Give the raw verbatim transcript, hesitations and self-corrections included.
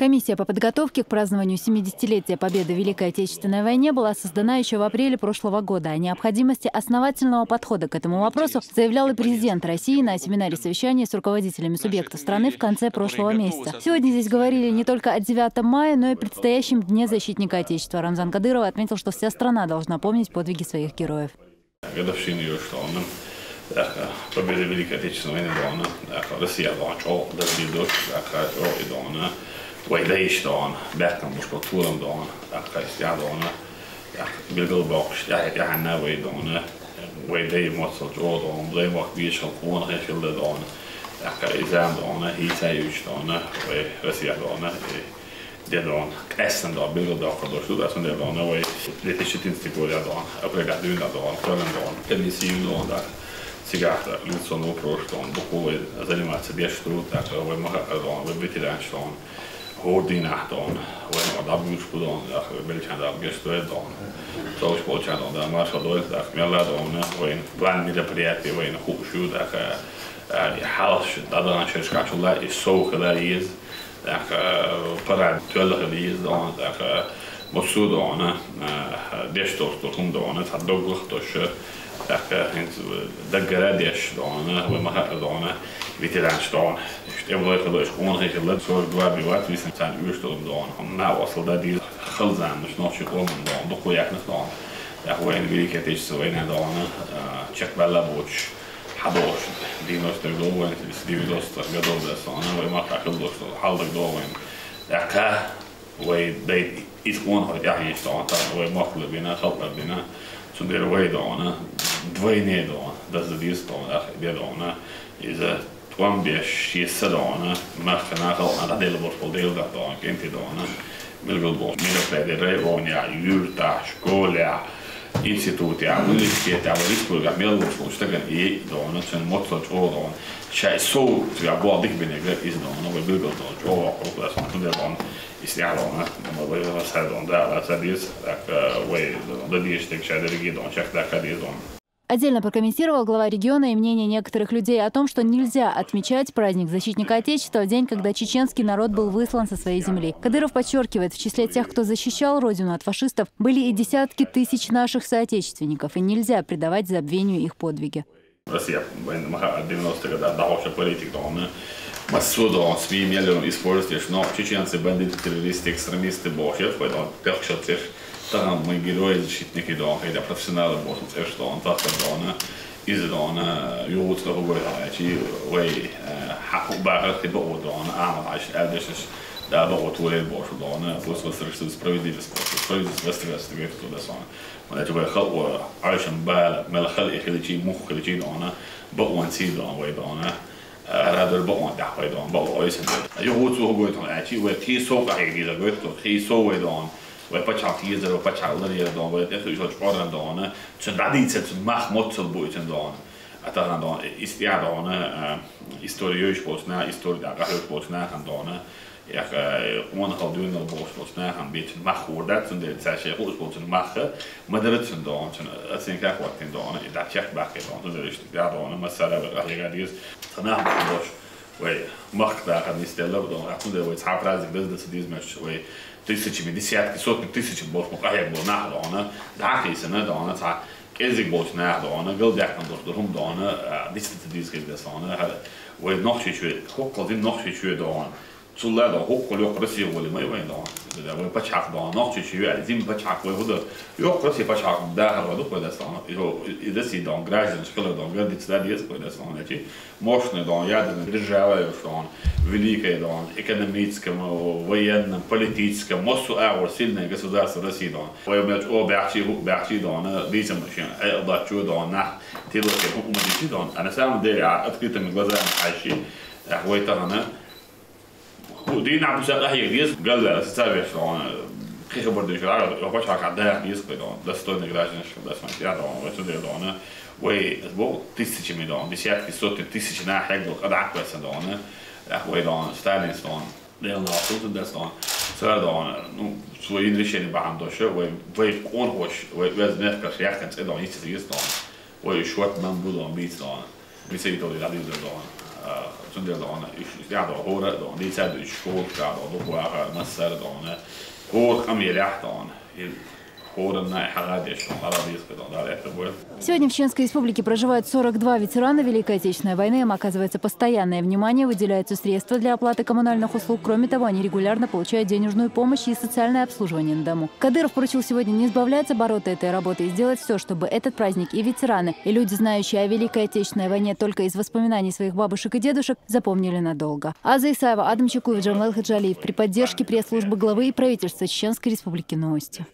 Комиссия по подготовке к празднованию семидесятилетия Победы в Великой Отечественной войне была создана еще в апреле прошлого года. О необходимости основательного подхода к этому вопросу заявлял и президент России на семинаре совещания с руководителями субъектов страны в конце прошлого месяца. Сегодня здесь говорили не только о девятом мая, но и предстоящем Дне защитника Отечества. Рамзан Кадыров отметил, что вся страна должна помнить подвиги своих героев. Годовщина йош доана, аха, Победы в Великой Отечественной войне доана, аха, Россия доана чӀоагӀа даза деш, аха, чӀоагӀа и доана, вай дайша доана, баьхкан бушко турам доана, аха, истя доана, аха, билгал боккхуш, тӀаьхьа-тӀаьхьа вай доана, вай дай моцал чӀоагӀа доана, дай мохк бешал къонахий хилла доана, аха, и зама доана, хӀинца ювш доана, вай Россия доана, и де доана, къаьстина доана, билгал доккха дош ду, аса де доана, вай две тысячи четырнадцатый год доана, апрель дуьйна доана, кхоьллина доана, комиссия доана, да. Цигахь лицом вопрос доана, дукха вай заниматься деш ду, так, вай ма хаьа доана, вай ветеранаш доана, хӀора дийнахь доана, вай ма дӀабуьйш бу доана, так, вай белчан дӀабуьйш доана. Цовш болчан доана, да, маршал дойла, так, мелла доана, вай план мероприятий, вай хууш ю, так, хьалаш, дӀадаханчу шерашкахь чулла, и сов хила еза. ТӀаккха парад тоьлла хила еза доана, тӀаккха массо а доана, деш долуш долу хӀума доана, цхьа дог лахдеш, тӀаккха хӀинца даггара деш доана, вай ма хаьа доана, ветеранаш доана. Иштта тӀемалой хилла, иштта къонахий хилла, сорок два бен вац, висина царна оьшуш долу доана. ХӀума накъосталла дан деза, хала заманаш нохчийн къоман доана, дукха яьккхина доана. ТӀаккха вайна Великий Отечественный война доана, чекхбаьлла боцуш, хьадогӀуш дийно стаг догӀу вайн, девяносто годов дац вайн, вай махкахь хила долуш долу хьал дагадогӀу вайн. ТӀаккха вай дай иза къонахой тӀаьхьа йиш доана, тахана вай махкала бина, халкъара бина, цундела вай доана, двойне доана, даза деза доана, тӀаккха де доана, иза тӀом беш, шен са доана, махкана, халкъана дӀаделла болуш болу Дела дуьхьа доана, кӀентий доана, билгал болуш мероприятие районехь, юьртахь, школехь, институтехь, университетехь, вайн республикехь мел волуш волу стагана и доана, цуьнан моццал чӀогӀа доана. Ша и сов цигахь болх дика бинарг иза доана, вай билгал доана, чӀогӀа воккха ву аса, цундела доана, и снех доана, вай аса доана, да, аса деза, так, вай дан дезаш дерг ша дерриге доана, чекхдаккха деза доана. Отдельно прокомментировал глава региона и мнение некоторых людей о том, что нельзя отмечать праздник защитника Отечества в день, когда чеченский народ был выслан со своей земли. Кадыров подчеркивает, в числе тех, кто защищал Родину от фашистов, были и десятки тысяч наших соотечественников, и нельзя предавать забвению их подвиги. Россия вайн ма хаьа девяностые годах дӀахьош политика доана. Массо а доана, СМИ мел йолу использовать еш, но чеченцы, бандиты, террористы, экстремисты бохуш, вай доана, тӀехшал цӀеш, тахана мы герои, защитники доана, хӀайда профессионалы бохуш цӀеш доана, тахана доана, иза доана, юхуцкъа хӀу гойту аьлчи, вай, хьан хӀу бахар хи бакъо доана, Ахьмад Хьаьжа аьлла дешнаш, да, бакъо турел бохуш доана, государство справедливость бохуш, справедливость государство гойту доана. Вайн вай халкъо Ӏаьршина бала, мел хала и хилчий, мух хилчий доана, бакъонца доана вай доана, радур бакъон тӀехь вай доана, бакъо ойсина доана. Юхуцу хӀу гойту аьлчи, вай кхин сов къахьега дезар гойту, кхин сов вай доана, вай пачхьалкх езар, вай пачхьалкх лар яр доана, вай тӀехуьйшал чкъоран доана, цуьнан дӀадийцар, цуьнан мах моццал бу и цуьнан доана. А тахана доана, истя доана, истори йойш болчу наха, истори тӀехь къахьоьгуш болчу нахана доана. Яха, къонахалла дуьйна бохуш болчу нахана бечун мах хуур дац, цундела цара шайн хууш болчун мах ма дара цуьнан доана, цуьнан оценка а хӀоттийна доана, и дӀа чекхбаьккхина доана, цундела иштта тӀехь доана, массара а вай къахьега деза. Цхьа нах бохуш, вай махка дахар нисделла а доана, цундела вай цхьа праздник даза дан ца деза моьттуш, вай тысячами, десятки, сотни тысяч болуш ма къахьега болу нах доана, дӀа а хийсина доана, цхьа кӀезиг болчу наха доана, галдаьккхина долуш ду хӀума доана, дицдан ца деза хир деза доана, хӀара вай Нохчийчоь, хӀоккхул дина Нохчийчоь доана. Цул а догӀу хӀоккхул йоккха Россия гӀоле ма ю вайн догӀу. Вай пачхьалкх догӀу, Нохчийчоь ю аьлла, зимма пачхьалкх вай хӀу ду? Йоккха Россия пачхьалкх дахар вай ду кхой дас догӀу. И Россия догӀу, гражданаш хила догӀу, гордиться дан деза кхой дас догӀу, значит, мощная догӀу, ядерная держава йолуш догӀу, великая догӀу, экономическом, военном, политическом, массо а агӀор сильное государство Россия догӀу. Вай мел чӀогӀа баьхчий, хӀу баьхчий догӀу, дийцам шен, Ӏе а лаччо догӀу, нах, тилла шен хӀу ма дийций догӀу. А на самом деле, а открытыми глазами хьаьжчий, вай тахана, хӀу дийнахь буса къахьега деза, галла аса ца веш догӀу, кхин хабар деш вара, вай пачхьалкхахь даха деза кхой догӀу, достойный гражданаш хила дас ма тӀехь догӀу, вай цу дела догӀу, вай, бо, тысячами догӀу, десятки, сотни тысяч нах хьегна къа дӀакхоьссина догӀу, вай догӀу, Сталинс догӀу, Делан нах хӀу дан дас догӀу, цара догӀу, ну, цо йина решение бахьана долуш, вай, вай къонахош, вай оьзда мехкарш яьккхина цӀе догӀу, йиц ца деза догӀу, вай уьш хӀотта нам бу догӀу, бийца догӀу. Висаитовлий дӀадийзар догӀу, а, Цундела дона уьш, уьш тӀехь дона хӀора а дона, дийцад уьш школашкахь дона, дукха вахар, массара а дона, хӀора къамелехь а дона, и хӀоранна а хьагӀадеш дона, хьагӀадийхка дона, Дала аьтто бойла. Сегодня в Чеченской Республике проживают сорок два ветерана Великой Отечественной войны. Им оказывается постоянное внимание, выделяются средства для оплаты коммунальных услуг. Кроме того, они регулярно получают денежную помощь и социальное обслуживание на дому. Кадыров поручил сегодня не сбавлять обороты этой работы и сделать все, чтобы этот праздник и ветераны, и люди, знающие о Великой Отечественной войне только из воспоминаний своих бабушек и дедушек, запомнили надолго. Аза Исаева, Адам Чекуев, Джамал Хаджалиев. При поддержке пресс-службы главы и правительства Чеченской Республики новости.